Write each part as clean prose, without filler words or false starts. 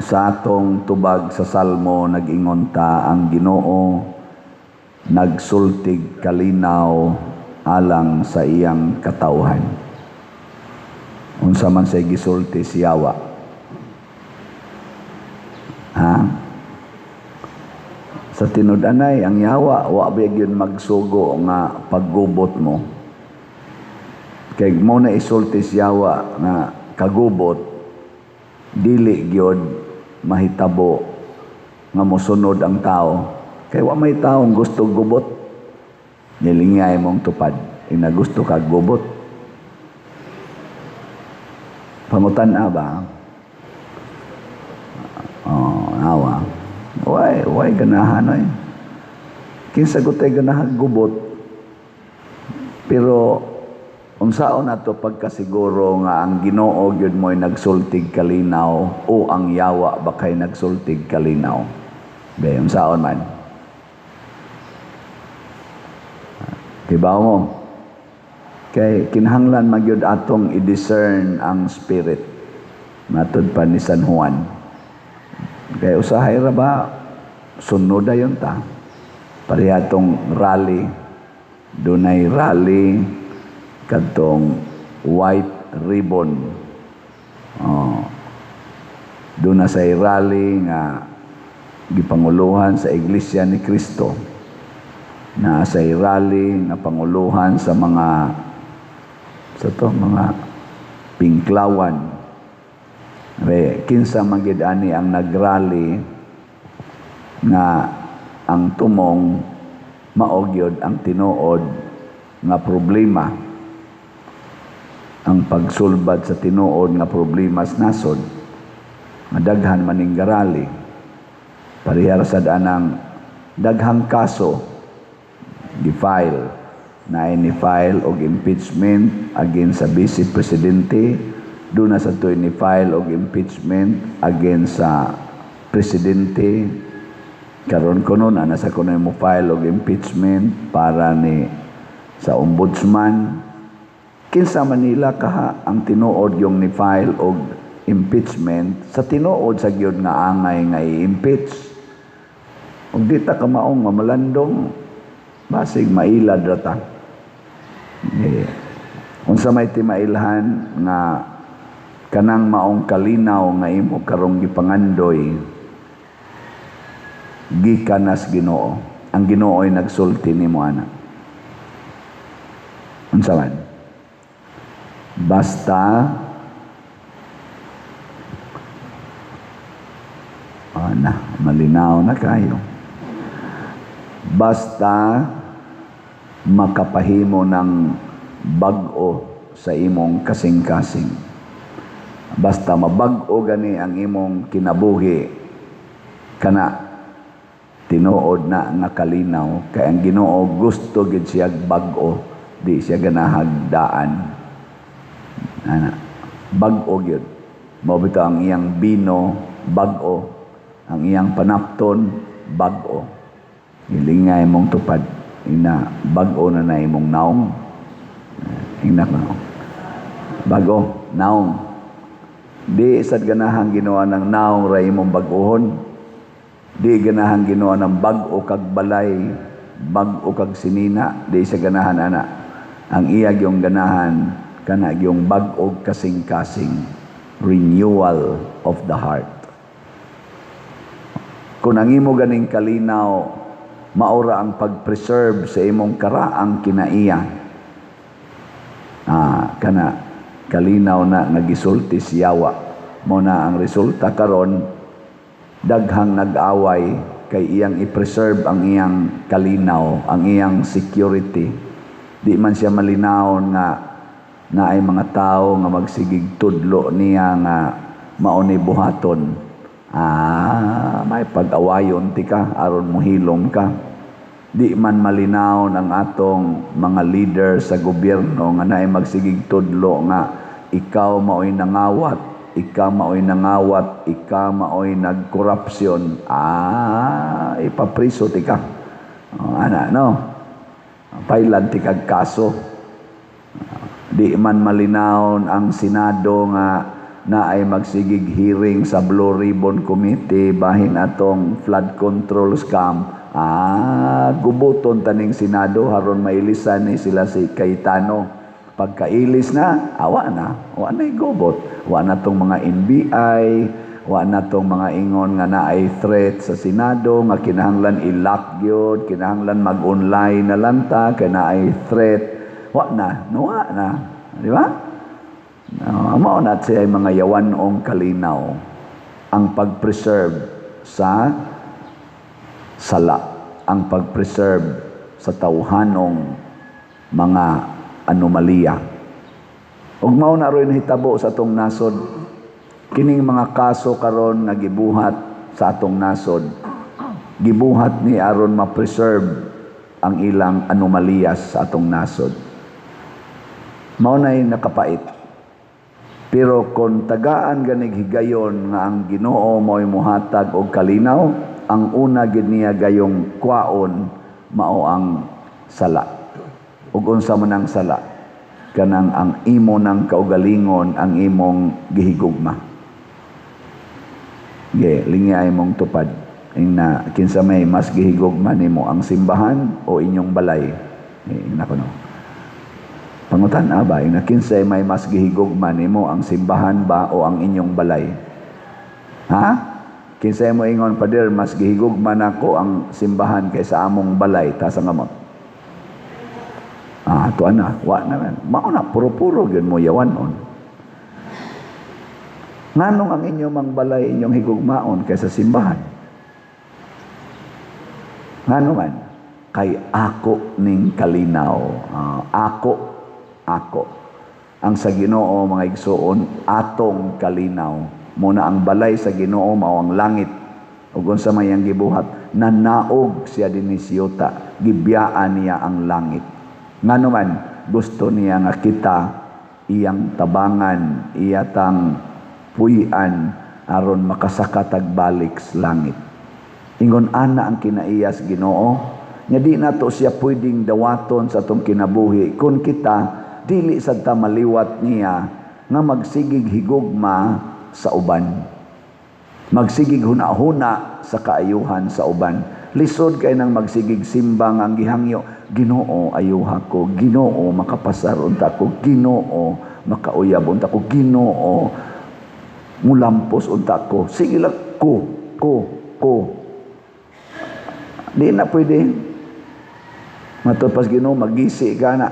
Sa atong tubag sa Salmo, nag-ingon ta, ang Ginoo nagsultig kalinaw alang sa iyang katawhan. Unsa man say gisulti si yawa? Ha? Sa tinud-anay, ang yawa, wa ba gyud magsugo nga paggubot mo. Kay mo na isulti si yawa nga kagubot, dili gyud mahitabo nga mosunod ang tao. Kay wa may taong gusto gubot. Nilingay mong tupad. Ina gusto kag gubot. Pangutan-a ba? Oh, awa. Way, way ganahan ay. Kinsa gutay ganahan gubot. Pero unsaon nato pagkasiguro nga ang Ginoo gyud mo'y nagsultig kalinaw o ang yawa ba kay nagsultig kalinaw? Be, unsaon man? Kibaw mo? Kay kinahanglan magyud atong i-discern ang spirit. Matud pa ni San Juan. Kay usahay ra ba sunod dayon ta. Pareha tong rally. Dunay rally kadtong white ribbon. Oh. Doon na say rally nga gipanguluhan sa Iglesia ni Cristo. Na say rally nga panguluhan sa mga sa to mga pinklawan. Re, kinsa man gid ani ang nagrally nga ang tumong mao gyud ang tinuod nga problema, ang pagsulbad sa tinuod nga problema sa nasod nga daghan maning garali. Pareha ra sad anang daghang kaso gi-file na ni file og impeachment against sa vice presidente, doon na sa to ni file og impeachment against sa presidente. Karon kuno na nasa kuno mo file og impeachment para ni sa ombudsman. Kinsa man nila kaha ang tinuod yung ni file og impeachment sa tinuod sa gyud nga angay nga i-impeach? Ug di ta kamaong mamalandong, basig mailad ra ta. Eh, unsa may timailhan nga kanang maong kalinaw nga imo karong gipangandoy gikan nas Ginoo? Ang Ginoo ay nagsulti nimo ana. Unsa man? Basta na malinaw na kayo. Basta makapahimo ng bag-o sa imong kasing-kasing. Basta mabag-o gani ang imong kinabuhi, kana tinuod na nga kalinaw, kay ang Ginoo gusto gid siya bag-o, di siya ganahag daan. Ana, bag-o gyud. Mao bitaw ang iyang bino bag-o, ang iyang panapton bag-o. Gilingay mong tupad ina bag-o na na imong naong. Ina ka. Bago naong. Di sad ganahan Ginoo ng naong ra imong bag-ohon. Di ganahan Ginoo ng bag-o kag balay, bag-o kag sinina, di siya ganahan ana. Ang iya gyung ganahan kana gyung bag-o kasing-kasing, renewal of the heart. Kung ang imo ganing kalinaw maura ang pag-preserve sa imong karaang kinaiya, kana kalinaw na nga gisulti si yawa. Mo na ang resulta karon, daghang nag-away kay iyang i-preserve ang iyang kalinaw, ang iyang security. Di man siya malinaw nga naay mga tao nga magsigig tudlo niya nga mao ni buhaton. May pag-awayon ti ka aron mohilom ka. Di man malinaw ang atong mga leader sa gobyerno nga naay magsigig tudlo nga ikaw mao'y nangawat, ikaw mao'y nangawat, ikaw mao'y nagkorupsyon. Ipapriso ti ka. Oh, ana, no? Pailan ti kag kaso. Di man malinaw ang Senado nga na ay magsigig hearing sa Blue Ribbon Committee bahin atong flood control scam. Ah, gubuton taning Senado aron mailisan ni sila si Cayetano. Pagkailis na, awa na, wa na gubot. Wa na tong mga NBI, wa na tong mga ingon nga naay threat sa Senado nga kinahanglan i-lock gyud, kinahanglan mag-online na lang ta kay naay threat. Wa na, no, wa na. Di ba? No, mao na siya mga yawanong kalinaw ang pag-preserve sa sala, ang pag-preserve sa tawhanong mga anomalya. Ug mao na rin hitabo sa atong nasod. Kining mga kaso karon nga gibuhat sa atong nasod, gibuhat ni aron ma-preserve ang ilang anomaliyas sa atong nasod. Mao na'y nakapait. Pero kung tagaan ganig higayon nga ang Ginoo mo'y muhatag og kalinaw, ang una gid niya gayong kwaon mao ang sala. Ug unsa man ang sala? Kanang ang imo ng kaugalingon ang imong gihigugma. Ge, lingi ay mong tupad. Ingna kinsa may mas gihigugma nimo, ang simbahan o inyong balay? Eh, ingna ko no. Pangutan ba, ingna kinsay may mas gihigugma nimo, ang simbahan ba o ang inyong balay? Ha? Kinsay mo ingon, "Pader, mas gihigugma nako ang simbahan kaysa among balay"? Taas ang kamot. Ah, tuan na, wa na man. Mao na puro-puro gyud mo yawanon. Nganong ang inyong mang balay inyong higugmaon kaysa simbahan? Ngano man? Kay ako ning kalinaw. Ah, ako, ako. Ang sa Ginoo, mga igsuon, atong kalinaw. Muna ang balay sa Ginoo mao ang langit. Ug unsa may ang gibuhat, nanaog siya dinhi sa yuta, gibiyaan niya ang langit. Ngano man, gusto niya nga kita iyang tabangan, iyatang puy-an aron makasaka tag balik sa langit. Ingon ana ang kinaiyas Ginoo, nya di nato siya pwedeng dawaton sa atong kinabuhi kung kita dili sad ta maliwat niya nga magsigig higugma sa uban. Magsigig huna-huna sa kaayuhan sa uban. Lisod kay nang magsigig simbang ang gihangyo, "Ginoo, ayuha ko, Ginoo, makapasar unta ko, Ginoo, makauyab unta ko, Ginoo, mulampos unta ko." Sige lang, ko, ko, ko. Di na pwede. Matod pas Ginoo, magisi ka na.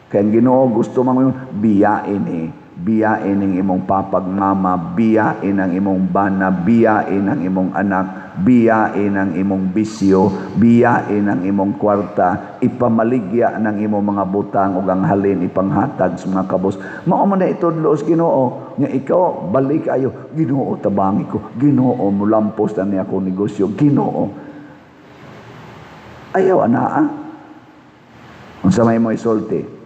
Kaya ang Ginoo gusto man mo biyain eh. Biyain ang imong papag mama, biyain ang imong bana, biyain ang imong anak, biyain ang imong bisyo, biyain ang imong kwarta, ipamaligya ng imong mga butang ug ang halin ipanghatag sa mga kabos. Mao man na itudlo sa Ginoo nga ikaw balik ayo, "Ginoo, tabangi ko, Ginoo, mulampos na niya akong negosyo, Ginoo." Ayaw ana ah. Unsa may mo isulti?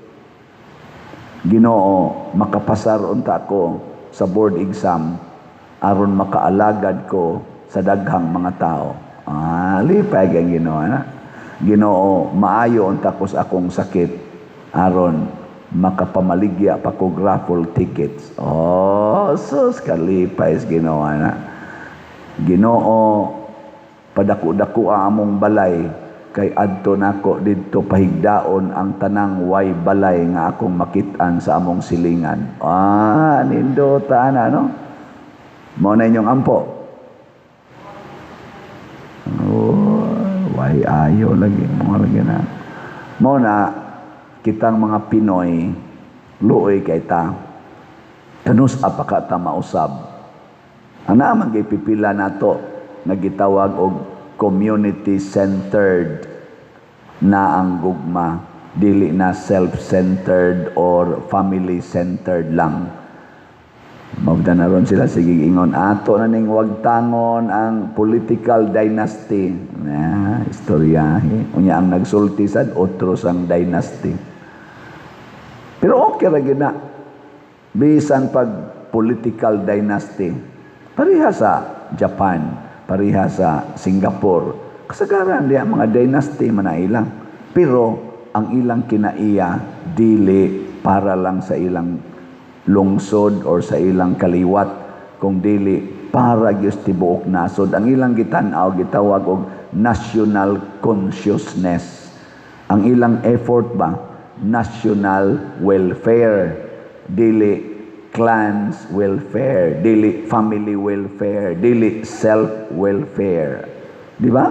"Ginoo, makapasar unta ko sa board exam aron makaalagad ko sa daghang mga tao." Ah, lipay ang Ginoo na. "Ginoo, maayo unta ko sa akong sakit aron makapamaligya pa ko raffle tickets." Oh, sus, kalipay sa Ginoo na. "Ginoo, padako-dako ang among balay kay adto nako didto pahigdaon ang tanang way balay nga akong makit-an sa among silingan." Ah, nindota na, no? Mao na inyong ampo. Oh, way ayo lagi, mo lagi na. Mao na kitang mga Pinoy, luoy kay ta. Kanus pa ka ta mausab. Ana man gipipila nato nga gitawag og community-centered na ang gugma, dili na self-centered or family-centered lang. Magda na ron sila sige ingon ato na ning wagtangon ang political dynasty. Na istoryahe. Unya ang nagsulti sad otro sang dynasty. Pero okay ra gyud na. Bisan pag political dynasty, pareha sa Japan, pareha sa Singapore. Kasagaran diya mga dynasty man na ilang. Pero ang ilang kinaiya dili para lang sa ilang lungsod or sa ilang kaliwat, kung dili para gyud tibuok nasod. Ang ilang gitan-aw, gitawag og national consciousness. Ang ilang effort ba, national welfare, dili clans welfare, dili family welfare, dili self welfare, di ba?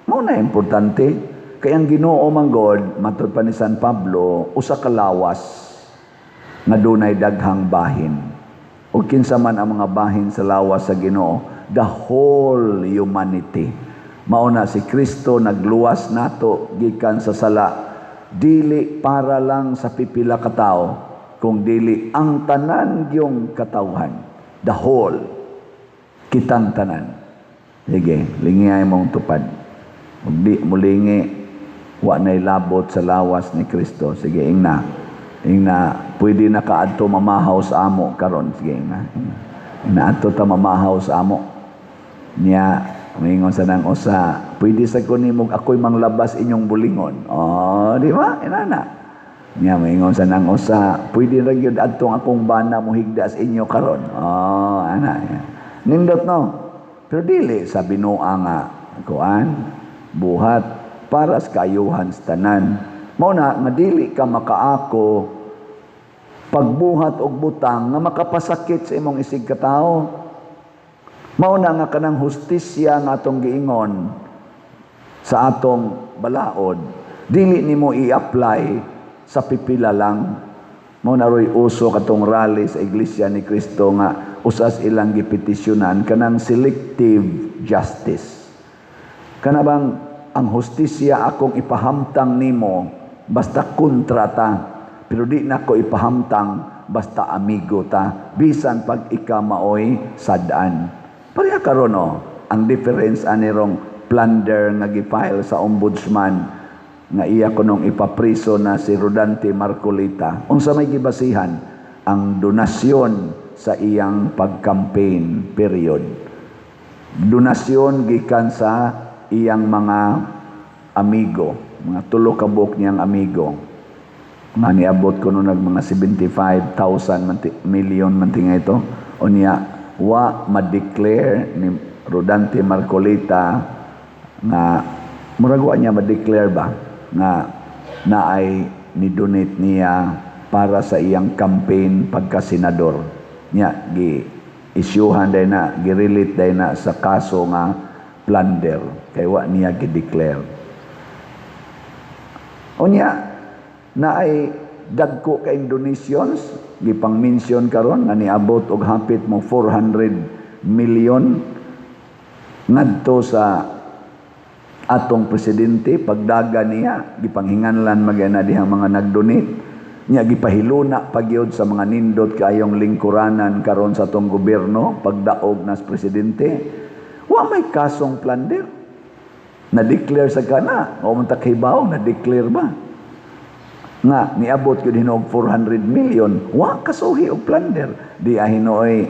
Mao na importante kay ang Ginoo man god, matud pa ni San Pablo, usa ka lawas nga dunay daghang bahin. Ug kinsa man ang mga bahin sa lawas sa Ginoo? The whole humanity. Mao na si Kristo nagluwas nato gikan sa sala, dili para lang sa pipila ka tawo, kung dili ang tanan gyung katawhan, the whole, kitang tanan. Sige, lingiyay mong tupad. Ug di mulingi, wa nay labot sa lawas ni Kristo. Sige, ingna. Ingna, pwede na ka adto mamahaw sa amo karon. Sige, ingna. Ingna, ingna adto ta mamahaw sa amo. Niya, maingon sa nang usa, "Pwede sa ko nimo ako'y manglabas inyong bulingon." Oh, di ba? Inana. Niya, maingon sa nang usa, "Pwede ra gyud adtong akong bana mohigda sa inyo karon." Oh, ana. Nindot, no? Pero dili sa binuang nga kuan, buhat para sa kaayuhan sa tanan. Mao na nga dili ka makaako pagbuhat og butang nga makapasakit sa imong isig katawo. Mao na nga kanang hustisya nga atong giingon sa atong balaod, dili nimo i-apply sa pipila lang. Mao na ro'y uso katong rally sa Iglesia ni Cristo nga usas ilang gipetisyonan kanang selective justice. Kana bang ang hustisya akong ipahamtang nimo basta kontra ta, pero di nako ipahamtang basta amigo ta, bisan pag ika maoy sad-an. Pareha karon, no, ang difference ani rong plunder nga gi-file sa ombudsman nga iya kunong ipapriso na si Rodante Marcoleta. Unsa may gibasihan? Ang donasyon sa iyang pag-campaign period. Donasyon gikan sa iyang mga amigo, mga tulo ka buok niyang amigo. Nga niabot kuno nag mga 75,000 manti, million man tinga ito. Unya wa ma-declare ni Rodante Marcoleta nga murag wa niya ma-declare ba nga naay ni-donate niya para sa iyang campaign pagka-senador. Niya gi isyuhan day na, gi-relate day na sa kaso nga plunder kay wa niya gi-declare. Unya naay dagko ka donations gipang-mention karon nga niabot og hapit mo 400 million ngadto sa atong presidente. Pagdaga niya, gipanghinganlan magana dihang mga nagdonate niya, gipahiluna pagyod sa mga nindot kayong lingkuranan karon sa atong gobyerno pagdaog nas presidente. Wa may kasong plunder na-declare sa kana o man kahibaw na-declare ba nga niabot gyud hinuog 400 million, wa kasuhi og plunder. Di hinuoy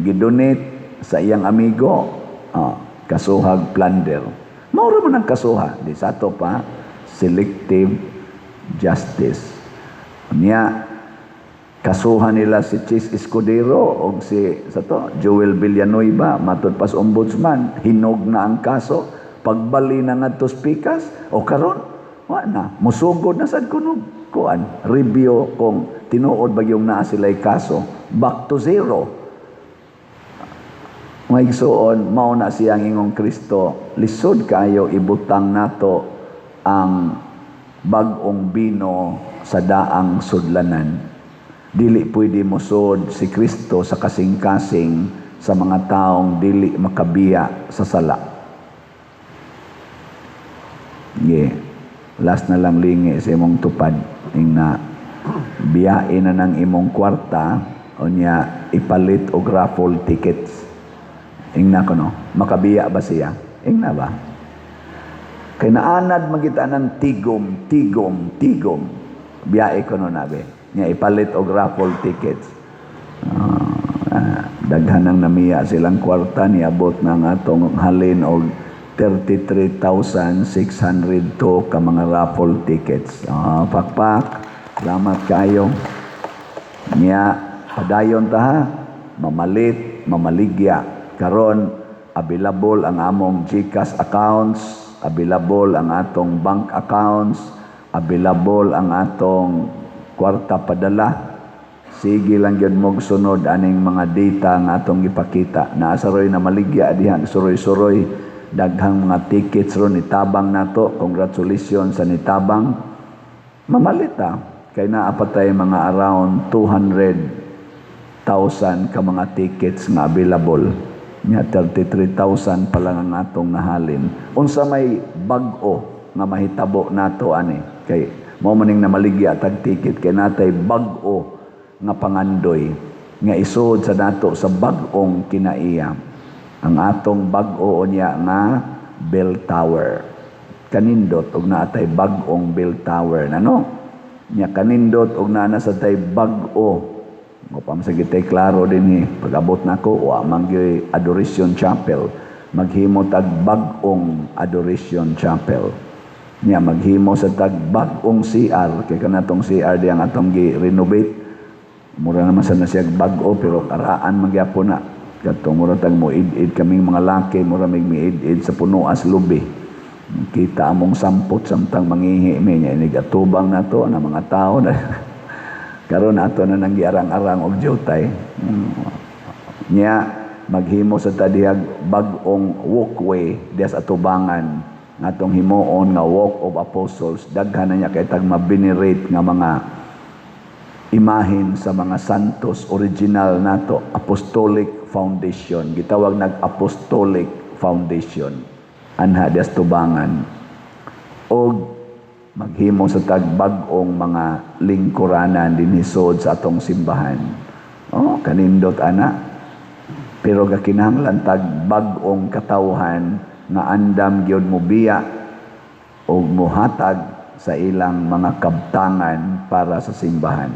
gidonate sa iyang amigo, kasuhag plunder. Mao ra man ang kasuha. Di sa ato pa selective justice. Niya kasuhan nila si Chiz Escudero o si sa to Joel Villanueva. Matud pas ombudsman, hinog na ang kaso. Pagbali na ngadto sa pikas o karon, wa na musugod na sad kuno kuan review kung tinuod ba yung naa sila'y kaso. Back to zero. Mga igsuon, mao na siyang ingong Kristo, lisod kayo ibutang nato ang bag-ong bino sa daang sudlanan. Dili pwede mosud si Kristo sa kasing-kasing sa mga taong dili makabiya sa sala. Yeah. Last na lang, lingi sa imong tupad. Ing na biyain na ng imong kwarta, unya ipalit og raffle tickets. Ingna ko, no, makabiya ba siya? Ingna ba? Kay naanad magita ng tigom, tigom, tigom. Biyae ko no nabi. Nya ipalit og raffle tickets. Daghan ang namiya silang kwarta, niabot na nga atong halin og 33,602 ka mga raffle tickets. Pakpak. Salamat kayo. Niya Padayon ta ha, mamalit, mamaligya. Karon available ang among GCash accounts, available ang atong bank accounts, available ang atong kwarta padala. Sige lang gyud mog sunod aning mga data nga atong gipakita. Naa saroy namaligya diha, suroy-suroy, daghang mga tickets ron nitabang nato. Congratulations sa nitabang. Mamalit ta kay naa pa tay mga around 200,000 ka mga tickets nga available. Nya 33,000 pa lang ang atong nahalin. Unsa may bag-o nga mahitabo nato ani? Kay mao maning namaligya tag ticket kay natay bag-o nga pangandoy nga isuod sa nato sa bag-ong kinaiya. Ang atong bag-o unya nga bell tower. Kanindot og naa tay bag-ong bell tower na, no? Nya kanindot og naa na sa tay bag-o. Mo pa sa gitay klaro dinhi. Pag-abot nako, wa man gyud adoration chapel. Maghimo tag bag-ong adoration chapel. Nya maghimo sa tag bag-ong CR kay kanatong CR diyang atong gi-renovate. Mura naman sa na siya bag-o, pero karaan magyapon na. Katong mura tag mo id-id kaming mga laki, mura mig miid-id sa punoas lubi. Kita among sampot samtang mangihi mi. Nya inig atubang nato na mga tao na karon ato na nang giarang-arang og jutay. Nya maghimo sa tadihag bag-ong walkway diya sa atubangan atong himuon nga Walk of Apostles. Daghan na niya kay tag ma-venerate nga mga imahen sa mga santos original nato, Apostolic Foundation. Gitawag nag Apostolic Foundation anha diya sa tubangan. Og maghimo sa tag bag-ong mga lingkuranan dinhi sod sa atong simbahan. Oh, kanindot ana. Pero gakinahanglan tag bag-ong katawhan nga andam gyud mobiya og mohatag sa ilang mga kabtangan para sa simbahan.